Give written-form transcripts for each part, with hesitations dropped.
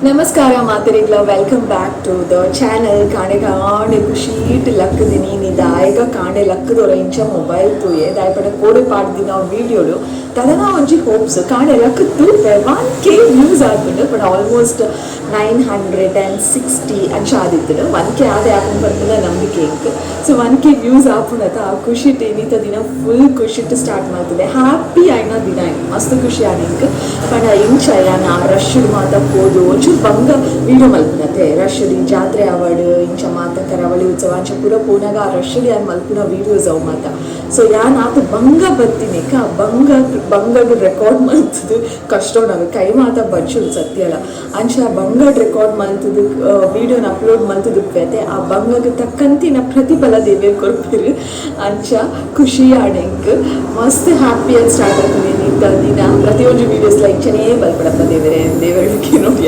ನಮಸ್ಕಾರ ಮಾತರಿಗ್ಲ, welcome back to the channel. ಕಾಣೆ ಕಾಣೆ ಖುಷೀಟ್ ಲಕ್ಕದಿನಿ ನಿದಾಯಗ ಕಾಣೆ ಲಕ್ಕದೊರ ಇಂಚ ಮೊಬೈಲ್ ತೂಯೆ ದಾಯಪಡ ಕೋಡೆ ಪಾಡ್ದಿನ ವೀಡಿಯೋಡು ತದನ ಒಂಜಿ ಹೋಪ್ಸ್ ಕಾಣೆ ಲಕ್ಕ ತೂಪೆ 1K views ಆತುಂಡು. ಬಟ್ ಆಲ್ಮೋಸ್ಟ್ 960 ಅಂಚ ಆದಿತ್ತುಂಡು. 1K ಆದೆ ಆಪುಂಡು ಪನ್ಪುನ ನಂಬಿಕೆ ಎಂಕ್. ಸೊ 1K views ಆಪುಂಡತ, ಆ ಖುಷಿಟ್ ಇನ್ನಿತ ದಿನ ಫುಲ್ ಖುಷಿಟ್ ಸ್ಟಾರ್ಟ್ ಮಾಡ್ತದೆ. ಹ್ಯಾಪಿ ಆಯ್ನ ದಿನ, ಮಸ್ತ್ ಖುಷಿ ಆದ ಎಂಕ್. ಪಂಡ ಇಂಚ ಯಾನ್ ಆ ರಶ್ ಮಾತ ಪೋದು ಒಂಚೂರು ಬಂಗ ವೀಡಿಯೋ ಮಲ್ಪುನತೆ. ರಶ್ ಜಾತ್ರೆ ಆವಡ್, ಇಂಚ ಮಾತ ಕರಾವಳಿ ಉತ್ಸವ ಅಂಚ ಪೂರ ಪೋನಾಗ ಆ ರಶ್ ಯಾನ್ ಮಲ್ಪುನ ವೀಡಿಯೋಸ್ ಅವು ಮಾತ. ಸೊ ಯಾನ್ ಆತ ಬಂಗ ಬತ್ತಿನೇಕ ಬಂಗ ಬಂಗಡ್ ರೆಕಾರ್ಡ್ ಮಲ್ತದು ಕಷ್ಟ ನಾವೆ, ಕೈ ಮಾತ ಬಚ್ಚುಡು ಸತ್ಯ ಅಲ್ಲ. ಅಂಚ ಬಂಗಡ್ ರೆಕಾರ್ಡ್ ಮಲ್ತದು ವೀಡಿಯೋನ ಅಪ್ಲೋಡ್ ಮಲ್ತದು ಪೇತೆ ಆ ಬಂಗಗ್ ತಕ್ಕಂತಿನ ಪ್ರತಿಫಲ ದೇವೇರ್ ಕೊರ್ಪೆರ್. ಅಂಚ ಖುಷಿ ಆಡೆಂಕ್ ಮಸ್ತ್ ಹ್ಯಾಪಿಯಾಗಿ ಸ್ಟಾರ್ಟ್ ಆಗ್ತದೆ ನಿಂತ ದಿನ. ಪ್ರತಿಯೊಂದು ವೀಡಿಯೋಸ್ ಇಂಚನೇ ಬಲ್ಪಡಪ್ಪ ದೇವರೇ, ದೇವರಿಗೆ ನೋಡಿ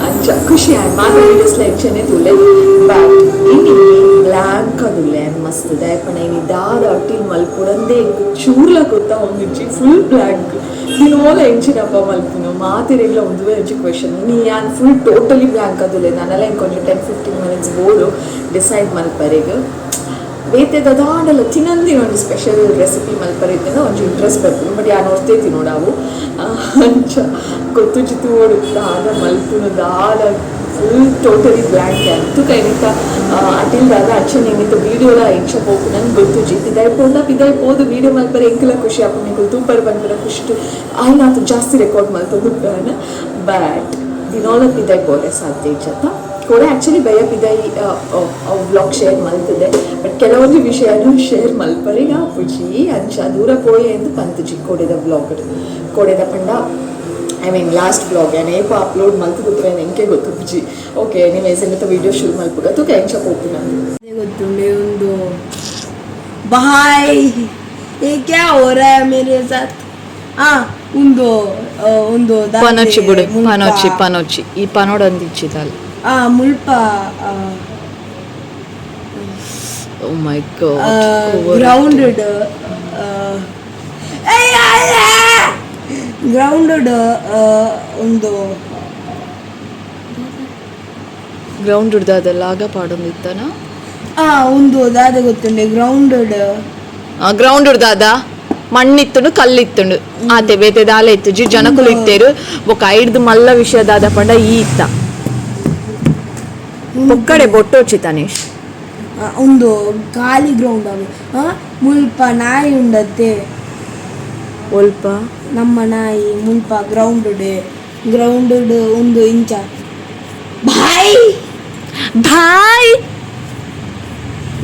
ಅಂಚ ಖುಷಿ ಆಯ್ತು. ಮಾತ ವೀಡಿಯೋಸ್ ಇಂಚನೆ ತೂಲೆ. ಬಟ್ ಇನಿ ಬ್ಲ್ಯಾಂಕ್ ಅದುಲ್ಲೆ ಮಸ್ತ್. ದಾಯಪಣ ಇನಿ ದಾದ ಅಟ್ಟಿಲ್ ಮಲ್ಪುಡಂದೇ ಚೂರ್ಲ ಗೊತ್ತಾ ಒಂದಿಜ್ಜಿ, ಫುಲ್ ಬ್ಲ್ಯಾಂಕ್. ದಿನೋಲ ಎಂಚಿನಪ್ಪ ಮಲ್ಪುನು ಮಾತೆರೆಗ್ಲ ಒಂದುವೇ ಒಂಜಿ ಕ್ವೆಶನ್. ಇನಿ ಯಾನ್ ಫುಲ್ ಟೋಟಲಿ ಬ್ಲ್ಯಾಂಕ್ ಅದುಲ್ಲೆ. ನಾನೆಲ್ಲ ಇಂಕೊಂಚ 10-15 ಮಿನಿಟ್ಸ್ ಬೋಡು ಡಿಸೈಡ್ ಮಲ್ಪರೆಗ್. ಬೇತೆ ದಾದಾಂಡಲ ತಿನಂದಿ ಒಂಜಿ ಸ್ಪೆಷಲ್ ರೆಸಿಪಿ ಮಲ್ಪರೆ ಇತ್ತಂಡ ಒಂಜಿ ಇಂಟ್ರೆಸ್ಟ್ ಬರ್ಪುಂಡು. ಬಟ್ ಯಾನ್ ಒರ್ತೆ ತಿನೋಡಾವು. ಅಂಚ ಗೊತ್ತುಜ್ಜಿ, ತೂವೊಡು ದಾದ ಮಲ್ಪುನು ದಾದ. ಫುಲ್ ಟೋಟಲಿ ಬ್ಲ್ಯಾಂಕ್ ಅಂತೂ. ಕೈನಿತ ಅಟಿಲ್ ದಾದ ಅಚ್ಚ ನಿಮಿತ್ತ ವೀಡಿಯೋಲ ಎಂಚ ಪೋಪು ನಂಗೆ ಗೊತ್ತುಜ್ಜಿ. ಪಿದಾಯ್ ಪೋಂಡ ಪಿದಾಯ್ ಪೋದು ವೀಡಿಯೋ ಮಲ್ಪರೆ ಎಂಕಲ ಖುಷಿ ಆಪುಂಡು, ನಿಕುಲು ತೂಪರ್ ಪನ್ಪುನ ಖುಷಿ ಆಯ್ನಾತು ಜಾಸ್ತಿ ರೆಕಾರ್ಡ್ ಮಲ್ತೊಂದು. ಬಟ್ ದಿನೋಲ ಪಿದಾಯ್ ಪೋರೆ ಸಾಧ್ಯ ಇಜ್ಜತ್ತ. ಕೋಡೆ ಆ್ಯಕ್ಚುಲಿ ಬಯ್ಯ ಪಿದಾಯಿ ವ್ಲಾಗ್ ಶೇರ್ ಮಲ್ತದೆ. ಬಟ್ ಕೆಲವೊಂದು ವಿಷಯನು ಶೇರ್ ಮಲ್ಪರೆಗ್ ಆಪುಜಿ. ಅಂಚ ದೂರ ಪೋಯೆ ಎಂದು ಪಂತುಜಿ ಕೋಡೆದ ವ್ಲಾಗ್. ಕೋಡೆದ ಪಂಡ, I mean last vlog. ಯಾನ್ ಏಪ ಅಪ್ಲೋಡ್ ಮಲ್ತುದುಪ್ಪೆ ಎಂಕೆ ಗೊತ್ತುಜ್ಜಿ. ಓಕೆ, ನೀವು ಎಸೆಂತ ವೀಡಿಯೋ ಶುರು ಮಲ್ಪುಗ, ತೂಕ ಎಂಚ ಪೋಪುನ. ಗೊತ್ತುಂಡೆ ಒಂದು भाई, ये क्या हो रहा है मेरे साथ? ಆ ಒಂದು ಒಂದು ದಾದೆ. ಪನೊಚ್ಚಿ ಬಿಡು. ಮುಲ್ಪ. ಪನೊಚ್ಚಿ ಪನೊಚ್ಚಿ ಈ ಪನೋಡಂದಿಚ್ಚಿದಲ್. ಆ ಮುಲ್ಪ ಓ ಮೈ ಗಾಡ್. ಗ್ರೌಂಡೆಡ್ ಗ್ರೌಂಡೆಡ್ ಒಂದು ಗ್ರೌಂಡ್ ಹಿಡ್ದಾದಲ್ಲ ಆಗ ಪಾಡೊಂದಿತ್ತನ. ಆ ಒಂದು ದಾದೆ ಗೊತ್ತುಂಡೆ ಗ್ರೌಂಡೆಡ್. ಗ್ರೌಂಡ್ ಹಿಡ್ದಾದ ಮಣ್ಣಿತ್ತುಂಡು, ಕಲ್ಲಿತ್ತುಂಡು, ಆತೆ ಬೇತೆ ದಾಲ ಇತ್ತು ಜಿ. ಜನಕುಲು ಇತ್ತೇರು. ಬೊಕ್ಕ ಐಡ್ದು ಮಲ್ಲ ವಿಷಯ ದಾದ ಪಂಡ ಈ ಇತ್ತ ಬೊಕ್ಕಡೆ ಬೊಟ್ಟೋಚಿ ತನೀಶ್. ಒಂದು ಖಾಲಿ ಗ್ರೌಂಡ್ ಅವು. ಮುಲ್ಪ ನಾಯಿ ಉಂಡತ್ತೆ. ಒಲ್ಪ? ನಮ್ಮ ನಾಯಿ ಮುಲ್ಪ ಗ್ರೌಂಡ್ ಗ್ರೌಂಡ್ ಒಂದು ಇಂಚ ಬಾಯ್. ಬಾಯ್.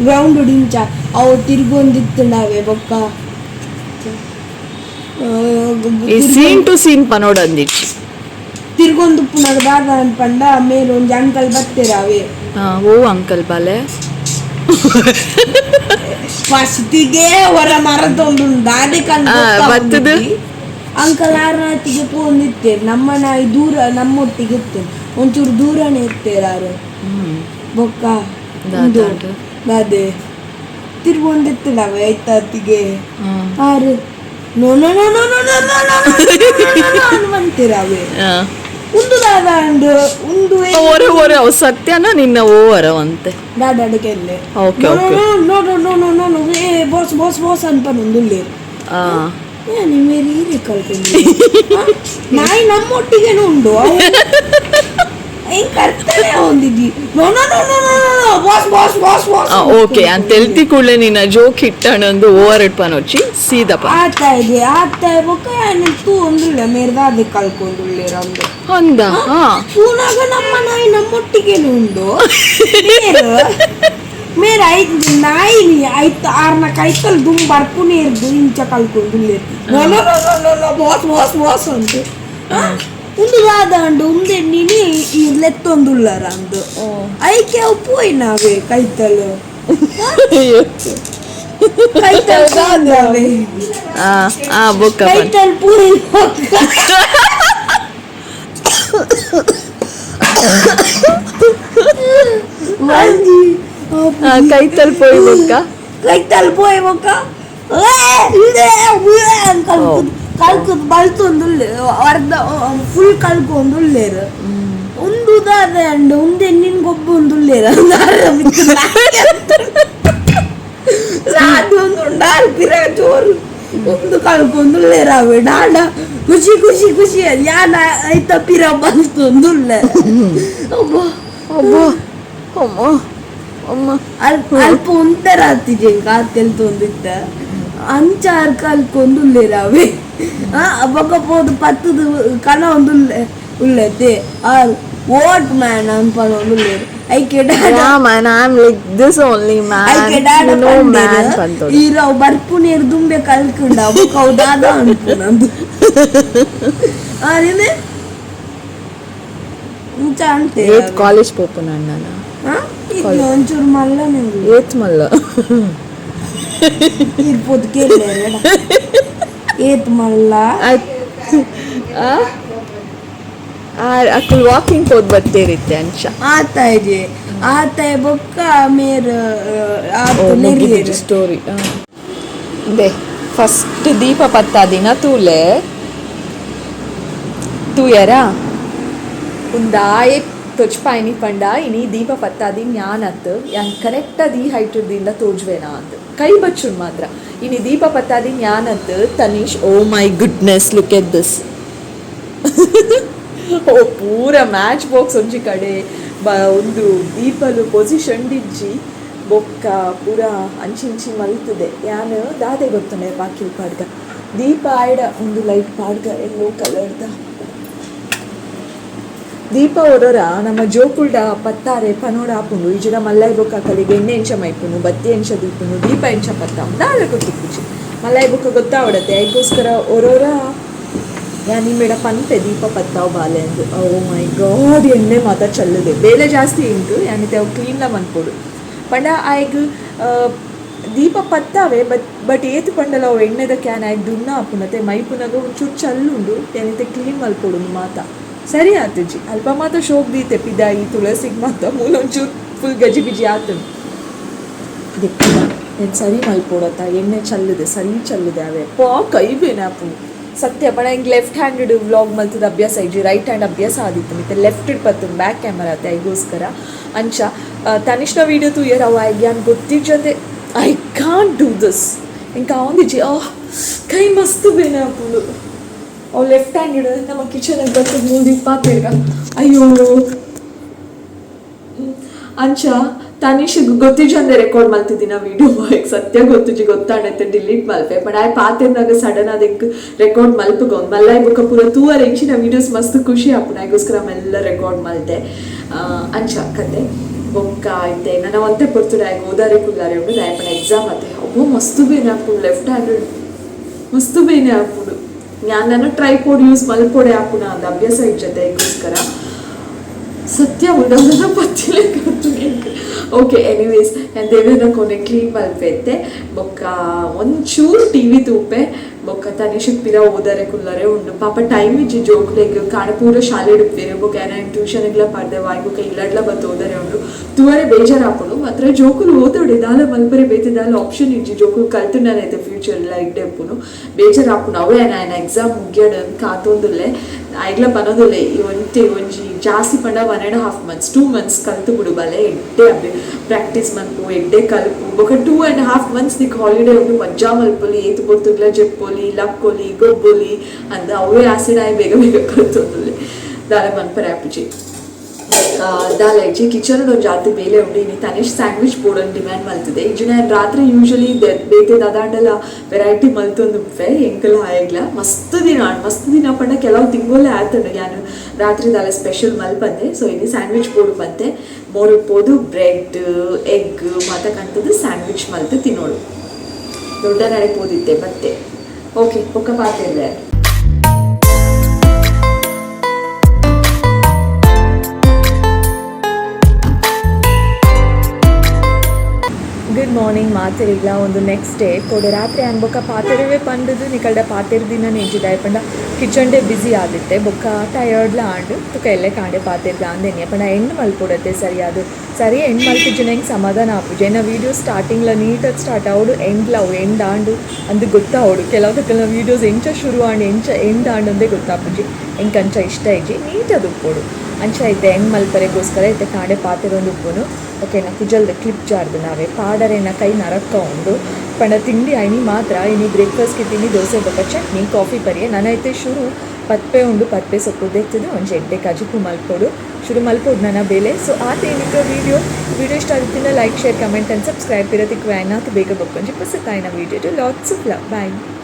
ಗ್ರೌಂಡ್ ಇಂಚ ಅವು ತಿರ್ಗೊಂದಿತ್ತುಂಡಾವೆ ಬೊಕ್ಕ ಈ ಸೀನ್ ಟು ಸೀನ್ ಪನೋಡಂದಿಚ್ಚಿ. ತಿರ್ಗೊಂದು ಪುನಗ ದಾದ ಅನ್ಪಂಡ ಮೇಲೆ ಒಂಜಿ ಅಂಕಲ್ ಬತ್ತೇರಾವೆ. ಓ ಅಂಕಲ್ ಬಾಲೆ. ಫಸ್ಟಿಗೆ ಹೊರ ಮರದೊಂದು ದಾದೆ ಕಂಡು. ಬತ್ತದು? ಅಂಕಲ್ ಆರನಾತಿಗೆ ಪೋಂದಿತ್ತೇರು. ನಮ್ಮ ನಾಯಿ ದೂರ ನಮ್ಮೊಟ್ಟಿಗೆ ಇತ್ತೇನೆ, ಒಂಚೂರು ದೂರನೇ ಇತ್ತೇರು ಆರು. ಬೊಕ್ಕ ಉಂದು ದಾದೆ ತಿರ್ಗೊಂದಿತ್ತಡವೆ ಐತಾತಿಗೆ ಆರು no no no no no no no no no ಬಂತಿರವೆ. ಉಂದು ದಾದ ಅಂಡ್ ಉಂದು. ಓರೆ ಓರೆ ಅವು ಸತ್ಯನ ನಿನ್ನ ಓವರವಂತೆ. ದಾದಾಡಕ್ಕೆಲ್ಲೆ. Okay okay. No no no no no no, ಏ ಬಾಸ್ ಬಾಸ್ ಬಾಸ್ ಅನ್ಪನೊಂದುಲ್ಲೇರು. ಏ ಮೇರಿ ಹೀರೆ ಕಲ್ಕೊಂಡು ನಾಯಿ ನಮ್ಮೊಟ್ಟಿಗೆನೂ ಉಂಡು. ಹೆಂಗ್ ಕರ್ತಾನೆ ಹೊಂದಿದ್ದಿ no no no no no no boss boss boss boss. Okay ಅಂತ ತೆಲ್ತಿ ಕೂಡಲೇ ನಿನ್ನ ಜೋಕ್ ಹಿಟ್ಟಣಂದು ಓವರ್ ಇಟ್ಪನೊಚ್ಚಿ ಸೀದಪ್ಪ. ಆತ ಇದೆ ಆತ ಬೊಕ್ಕ ತೂ ಒಂದುಳ್ಳೆ ಮೇರ್ದಾದೆ ಕಲ್ಕೊಂಡುಳ್ಳೇರು ಅಂದು. ಅಂದ ಹಾ. ಪೂನಾಗ ನಮ್ಮ ನಾಯಿ ನಮ್ಮೊಟ್ಟಿಗೆನು ಉಂಡು. ಮೇರು ಮೇರ್ ಐತ್ ನಾಯಿ ಐತ್ ಆರ್ನ ಕೈತಲ್ ದುಮ್ ಬರ್ಪುನೇ ಇರ್ದು ಇಂಚ ಕಲ್ಕೊಂಡುಳ್ಳೇರು no no no no no boss boss boss ಅಂತ. ಉಂದು ದಾದ ಅಂಡು ಉಂದೆ ನೀನಿ ಈ ಲೆತ್ತೊಂದುಳ್ಳಾರ ಅಂದು ಐಕೆ ಅವು ಪೋಯಿನಾವೆ ಕೈತಲು ಕೈತಲ್ ದಾದಾವೆ. ಆ ಆ ಬೊಕ್ಕ ಪನ್. ಕೈತಲ್ ಪೂರಿ ಒಂಜಿ ಕೈತಲ್ ಪೋಯಿ ಬೊಕ್ಕ. ಕೈತಲ್ ಪೋಯಿ ಬೊಕ್ಕ ಕಲ್ಕುದು ಕಲ್ಕುದು ಬಲ್ತೊಂದುಲ್ಲೆ, ಅರ್ಧ ಫುಲ್ ಕಲ್ಕೊಂದುಲ್ಲೇರು. ದಾದ ಅಂಡ್ ಉಂದೆ ನಿನ್ ಗೊಬ್ಬ ಉಂದುಲ್ಲೇರ ರಾದು ಒಂದು ಉಂಡಾರ್ ಪಿರ ಜೋರು ಒಂದು ಕಳ್ಕೊಂದುಲ್ಲೇರ ಅವೆ ಡಾಂಡ ಖುಷಿ ಖುಷಿ ಖುಷಿ ಯಾನ ಐತ ಪಿರ ಬಂತು ಒಂದುಲ್ಲೆ ಅಬ್ಬ. ಅಬ್ಬ, ಅಮ್ಮ ಅಮ್ಮ. ಅಲ್ಪ ಅಲ್ಪ ಒಂಥರ ಆತಿಜೆ ಕಾತೆಲ್ ತೊಂದಿತ್ತ ಅಂಚಾರ್ ಕಲ್ಕೊಂದುಲ್ಲೇರ ಅವೆ. ಬೊಕ ಪೋದು ಪತ್ತದು ಕನ ಒಂದುಲ್ಲೆ ಉಲ್ಲೆತೆ ಆರ್ what man ಅನ್ಪನೊಂದುಲ್ಲೇರು ಐಕೆ ಡಾಡ. Yeah man, I'm like this only man. ಐಕೆ ಡಾಡ. You know man ಪಂತೋಡು. ಈರವ್ ಬರ್ಪುನೇರು ದುಂಬೆ ಕಲ್ಕುಂಡ ಬೊಕ ಅವು ದಾದ ಅನ್ಪುನಂದು ಆರಿನೆ ಇಂಚ ಅಂತೆ. ಏತ್ ಕಾಲೇಜ್ ಪೋಪುನ ಅಣ್ಣನ? ಇದು ಒಂಚೂರು ಮಲ್ಲನೆ ಉಲ್ಲೆ. ಏತ್ ಮಲ್ಲ? ಇರ್ಬೋದು ಕೇಳಲೇರ ಏತ್ ಮಲ್ಲ. ಅಕುಲ್ ವಾಕಿಂಗ್ ಪೋದ್ ಬತ್ತೇರಿತ್ತೆ ಅಂಚ. ಆತ ಇದೆ ಆತ ಬೊಕ್ಕ ಮೇರ್ ಆತ ನೆರಿಯರು. ಸ್ಟೋರಿ they first ದೀಪ ಪತ್ತಾದಿನ ತೂಲೆ ತೂಯರ ಉಂದಾಯೆ ತೊಚ್ಪಾಯಿನಿ ಪಂಡ ಇನಿ ದೀಪ ಪತ್ತಾದಿ ಜ್ಞಾನತ್ ಯಾನ್ ಕರೆಕ್ಟ್ ಅದ್ ಈ ಹೈಟ್ ದಿಂದ ತೋಜ್ವೇನಾ ಅಂತ ಕೈ ಬಚ್ಚುನ್ ಮಾತ್ರ. ಇನಿ ದೀಪ ಪತ್ತಾದಿ ಜ್ಞಾನತ್ Tanish. Oh my goodness, look at this. ಓ ಪೂರ ಮ್ಯಾಚ್ ಬಾಕ್ಸ್ ಒಂಜಿ ಕಡೆ ಬ ಒಂದು ದೀಪಲು ಪೊಸಿಷನ್ ಡಿಜ್ಜಿ ಬೊಕ್ಕ ಪೂರ ಅಂಚಿಂಚಿ ಮಲ್ತದೆ. ಯಾನ್ ದಾದೆ ಗೊತ್ತುಂಡೆ ಬಾಕಿಲ್ ಪಾಡ್ಗ ದೀಪ ಆಯ್ಡ ಒಂದು ಲೈಟ್ ಪಾಡ್ಗ ಎಲ್ಲೋ ಕಲರ್ದ ದೀಪ ಒರೊರ ನಮ್ಮ ಜೋಕುಲ್ಡ ಪತ್ತಾರೆ ಪನೋಡ ಆಪುಂಡು. ಈಜಿಡ ಮಲ್ಲೈ ಬೊಕ್ಕ ಕಲಿಗೆ ಎಣ್ಣೆ ಎಂಚ ಮೈಪುನು ಬತ್ತಿ ಎಂಚ ದೀಪುನು ದೀಪ ಎಂಚ ಪತ್ತ ದಾದ ಗೊತ್ತಿಪ್ಪುಜಿ. ಮಲ್ಲೈ ಬೊಕ್ಕ ಗೊತ್ತಾವಡತೆ ಐಗೋಸ್ಕರ ಒರೊರ ಯಾನ್ ನಿಮ್ಮೆಡ ಪನ್ಪೆ ದೀಪ ಪತ್ತಾವ್ ಬಾಲೆ ಅಂದ್. ಓ ಮೈ ಗಾಡ್, ಎಣ್ಣೆ ಮಾತ ಚಲ್ಲುದೆ ಬೇಲೆ ಜಾಸ್ತಿ ಇಂಟು ಯಾನಿತೆ ಅವು ಕ್ಲೀನ್ಲ ಮನ್ಪೊಡು ಪಂಡ ಆಯ್ಗ್ ದೀಪ ಪತ್ತಾವೆ ಬಟ್ ಬಟ್ ಏತ್ ಪಂಡಲ ಅವು ಎಣ್ಣೆದ can ಆಯ್ಗ್ ದುನ್ನ ಆಪುನತೆ ಮೈಪುನಗ ಒಂಚೂರು ಚಲ್ಲುಂಡು. ಯಾನಿತೆ ಕ್ಲೀನ್ ಮಲ್ಪೊಡು ಮಾತ ಸರಿ ಆತುಜಿ. ಅಲ್ಪ ಮಾತ ಶೋಕ್ ದೀತೆ ಪಿದಾಯಿ ತುಳಸಿಗ್ ಮಾತ ಮೂಲ ಒಂಚೂರು ಫುಲ್ ಗಜಿ ಬಿಜಿ ಆತುಂಡು. ದೆಪ್ಪಿನ ಏನ್ ಸರಿ ಮಲ್ಪೊಡತ್ತ ಎಣ್ಣೆ ಚಲ್ಲುದೆ ಸರಿ ಚಲ್ಲುದೆ ಅವೇ ಪಾ ಕೈ ಬೇನೆ ಆಪುಂಡು ಸತ್ಯ. ಪಂಡ ಹಿಂಗೆ ಲೆಫ್ಟ್ ಹ್ಯಾಂಡೆಡ್ ವ್ಲಾಗ್ ಮಲ್ತದ ಅಭ್ಯಾಸ ಇಜ್ಜಿ, ರೈಟ್ ಹ್ಯಾಂಡ್ ಅಭ್ಯಾಸ ಆದಿತ್ತು ಮತ್ತೆ ಲೆಫ್ಟ್ ಪತ್ತು ಬ್ಯಾಕ್ ಕ್ಯಾಮರಾ ಅತ್ತೆ ಐಗೋಸ್ಕರ ಅಂಚ. ತನಿಷ್ನ ವೀಡಿಯೋ ತೂಯರ್ ಅವ ಯಾನ್ ಗೊತ್ತಿಜ್ಜಂದೆ I can't do this ಇಂಕ ಆವೊಂದಿಜ್ಜಿ. ಆ ಕೈ ಮಸ್ತ್ ಬೇನೆ ಆಪುಂಡು. ಅವು ಲೆಫ್ಟ್ ಹ್ಯಾಂಡೆಡ್ ನಮ್ಮ ಕಿಚನ್ ಬರ್ತದೆ ಮೂಲ್ ಪಾತೆರ್ಗ ಅಯ್ಯೋ ಅಂಚ. ತನಿಷ್ ಗೊತ್ತಿಜ್ಜಂದೆ ರೆಕಾರ್ಡ್ ಮಲ್ತಿದ್ದಿನ ವೀಡಿಯೋ ಸತ್ಯ ಗೊತ್ತಿಜ್ಜಿ ಗೊತ್ತಾಣೈತೆ ಡಿಲೀಟ್ ಮಲ್ಪೆ. ಬಟ್ ಆಯ್ ಪಾತೆರ್ನಾಗ ಸಡನ್ ಅದಕ್ಕೆ ರೆಕಾರ್ಡ್ ಮಲ್ಪಗ ಒಂದು ಮಲ್ಲಾಯ್ ಬೊಕ್ಕ ಪೂರ ತೂವರೆ ಇಂಚಿನ ವೀಡಿಯೋಸ್ ಮಸ್ತ್ ಖುಷಿ ಆಪುಂಡು ಐಗೋಸ್ಕರ ಮೆಲ್ಲ ರೆಕಾರ್ಡ್ ಮಲ್ತೆ. ಅಂಚ ಕತೆ ಬೊಕ್ಕ ಐತೆ ನನ್ನ ಒಂತೆ ಪೊರ್ತುಡು ಆಯ್ಗೆ ಓದಾರೆ ಕುಲ್ಲಾರೆ ಉಂಡು ದಾಯಪಣ ಎಕ್ಸಾಮ್ ಅತ್ತೆ. ಅಬ್ಬೋ ಮಸ್ತ್ ಬೇನೆ ಆಪುಂಡು ಲೆಫ್ಟ್ ಹ್ಯಾಂಡೆಡ್ ಮಸ್ತ್ ಬೇನೆ ಆಪುಂಡು. ನಾನು ಟ್ರೈಪೋಡ್ ಯೂಸ್ ಮಲ್ಪೊಡೆ ಆಪುಣ ಅಂದ ಅಭ್ಯಾಸ ಇಜ್ಜತೆ ಐಗೋಸ್ಕರ ಸತ್ಯ ಉಂಡಾಗ ಪತ್ತಿಲೆ. ಓಕೆ, ಎನಿವೇಸ್ ನಾನು ದೇವೇನ ಕೊನೆ ಕ್ಲೀನ್ ಮಲ್ಪೆತ್ತೆ ಬೊಕ್ಕ ಒಂಚೂರು ಟಿವಿ ತೂಪೆ ಬೊಕ್ಕ ತನಿಷಕ್ ಪಿರ ಓದರೆ ಕುಲ್ಲರೆ ಉಂಡು. ಪಾಪ ಟೈಮ್ ಇಜ್ಜಿ ಜೋಕ್ಲೆಗ್ ಕಾಣ ಪೂರ ಶಾಲೆ ಇಡುತ್ತೇವೆ ಬೊಕ್ಕ ಏನ ಟ್ಯೂಷನ್ಗ್ಲ ಪಾಡ್ದೆ ವಾಯ್ ಬೊಕ್ಕ ಇಲ್ಲಡ್ಲ ಬತ್ತು ಓದರೆ ಉಂಡು ತೂವರೆ ಬೇಜಾರಾಪುಂಡು ಮಾತ್ರ. ಜೋಕುಲು ಓದೋಡೆ ದಾಲ ಮಲ್ಪರೆ ಬೇತೆ ದಾಲ ಆಪ್ಷನ್ ಇಜ್ಜಿ. ಜೋಕುಲು ಕಲ್ತುಂಡನೈತೆ ಫ್ಯೂಚರ್ ಎಲ್ಲ ಇಡ್ಡೆ ಬೇಜಾರಾಪುಂಡು. ಅವೇ ನಾನು ಎಕ್ಸಾಮ್ ಮುಗಿಯಡ್ ಅಂತ ಕಾತೊಂದುಲ್ಲೆ. ಐಗ್ಲ ಪನೊಂದುಲ್ಲೆ ಈ ಒಂತೆ ಒಂಜಿ ಜಾಸ್ತಿ ಪಂಡ 1.5 months 2 months ಕಲ್ತು ಬಿಡು ಬಲೆ ಎಡ್ಡೆ ಅಬ್ಬೆ ಪ್ರಾಕ್ಟೀಸ್ ಮನ್ಪು ಎಡ್ಡೆ ಕಲ್ಪು ಬೊಕ 2.5 months ನಿಕ್ ಹಾಲಿಡೇ ಉಂಡು ಮಜ್ಜಾ ಮಲ್ಪೊಲಿ ಏತ್ ಪೊರ್ತುಗ್ಲ ಜೆಪ್ಪೊಲಿ ಲಕ್ಕೊಲಿ ಗೊಬ್ಬೊಲಿ ಅಂದ್ ಅವೇ ಆಸೆಡ್ ಬೇಗ ಬೇಗ ಕಲ್ತೊಂದುಲ್ಲೆ ದಾಲ ಮನ್ಪರೆ ಆಪುಜಿ. ದಾಲ ಇಜ್ಜಿ ಕಿಚನ್ ಒಂಜಿ ಆತ್ ಬೇಲೆ ಉಂಡು. ಇನಿ ತನಿಷ್ ಸ್ಯಾಂಡ್ವಿಚ್ ಬೋಡಂದ್ ಡಿಮ್ಯಾಂಡ್ ಮಲ್ತದೆ. ಇಜ್ಜಿಡ ಯಾನ್ ರಾತ್ರಿ ಯೂಶಲಿ ಬೇತೆ ದಾದಾಂಡಲ ವೆರೈಟಿ ಮಲ್ತೊಂದುಪ್ಪೆ ಎಂಕಲ ಆಯಗ್ಲ ಮಸ್ತ್ ದಿನ ಆಂಡ್ ಮಸ್ತ್ ದಿನ ಪಂಡ ಕೆಲವು ತಿಂಗೊಲೆ ಆತುಂಡು ಯಾನ್ ರಾತ್ರಿ ದಾಲ ಸ್ಪೆಷಲ್ ಮಲ್ಪಂದೆ. ಸೊ ಇನಿ ಸ್ಯಾಂಡ್ವಿಚ್ ಬೋಡು ಪಂತೆ ಮೋರು ಪೋದು ಬ್ರೆಡ್ ಎಗ್ ಮಾತ ಕಂತದು ಸ್ಯಾಂಡ್ವಿಚ್ ಮಲ್ತು ತಿನ್ನೋಡು. ದೊಡ್ಡ ನಡೆ ಪೋದಿತ್ತೆ ಬತ್ತೆ. ಓಕೆ ಬೊಕ್ಕ ಪಾತೆರ್ವೆ. ಗುಡ್ ಮಾರ್ನಿಂಗ್ ಮಾತೆರಿಗ್ಲ ಒಂದು ನೆಕ್ಸ್ಟ್ ಡೇ ಕೋಡೆ ರಾತ್ರಿ ಆನ್ ಬೊಕ್ಕ ಪಾತೆರವೇ ಪಂಡುದು ನಿಕಲ್ಡ ಪಾತೆರ್ ದಿನ ನೆಂಜಿದಾಯ್ ಪಂಡ ಕಿಚನ್ ಡೇ ಬಿಸಿ ಆದಿತ್ತೆ ಬೊಕ್ಕ ಟಯರ್ಡ್ಲ ಆಂಡ್ ತುಕ ಎಲ್ಲೆ ಕಾಂಡೆ ಪಾತೆರ್ದ ಅಂದೆನೆ ಪಂಡ ಎಂಡ್ ಮಲ್ಪೊಡತ್ತೆ ಸರಿಯಾದ ಸರಿ ಎಂಡ್ ಮಲ್ಪಿಜ್ಜಿನ ಹೆಂಗೆ ಸಮಾಧಾನ ಆಪುಜಿ. ಎನ್ನ ವೀಡಿಯೋ ಸ್ಟಾರ್ಟಿಂಗ್ಲ ನೀಟಾಗಿ ಸ್ಟಾರ್ಟ್ ಆವಡು ಎಂಡ್ಲ ಅವು ಎಂಡ್ ಆಂಡು ಅಂದು ಗೊತ್ತಾವಡು. ಕೆಲವು ತಕ್ಕಲ್ನ ವೀಡಿಯೋಸ್ ಎಂಚ ಶುರು ಆಂಡ್ ಎಂಚ ಎಂಡ್ ಆಂಡ್ ಅಂದೇ ಗೊತ್ತಾಪುಜಿ. ಎಂಕ್ ಅಂಚ ಇಷ್ಟ ಇಜ್ಜಿ ನೀಟಾದ್ ಉಪ್ಪೊಡು. ಅಂಚ ಇತ್ತೆ ಎಂಡ್ ಮಲ್ಪರೆಗೋಸ್ಕರ ಇತ್ತೆ ಕಾಂಡೆ ಪಾತೆರೊಂದು ಉಪ್ಪುನು. ಓಕೆ, ನಾ ಕುಜಲ್ದ ಕ್ಲಿಪ್ ಜಾರ್ದು ನಾವೇ ಪಾಡರೆ ಕೈ ನರಕ್ಕ ಉಂಡು. ಪಂಡ ತಿಂಡಿ ಐನಿ ಮಾತ್ರ. ಇನಿ ಬ್ರೇಕ್ಫಾಸ್ಟ್ಗೆ ತಿಂಡಿ ದೋಸೆ ಬೊಕ್ಕ ಚಟ್ನಿ, ಕಾಫಿ ಪರಿಯೆ. ನನ ಇತ್ತೆ ಶುರು ಪತ್ಪೆ ಉಂಡು. ಪತ್ಪೆ ಸೊಪ್ಪು ದೆತ್ತದು ಒಂಜಿ ಎಡ್ಡೆ ಕಜಿಪು ಮಲ್ಪೊಡು. ಶುರು ಮಲ್ಪೊಡು ನನ್ನ ಬೇಲೆ. ಸೊ ಆತ ಏನಿತ್ತ ವಿಡಿಯೋ. ವಿಡಿಯೋ ಇಷ್ಟ ಆಗುತ್ತಿಲ್ಲ, like, share, comment and subscribe. ಇರತಿಕ್ವೆ ಆಯ್ನಾತ್ ಬೇಗ ಬೊಕ್ಕೊಂಜಿ ಪುಸ್ತಕ video. Lots of love, bye.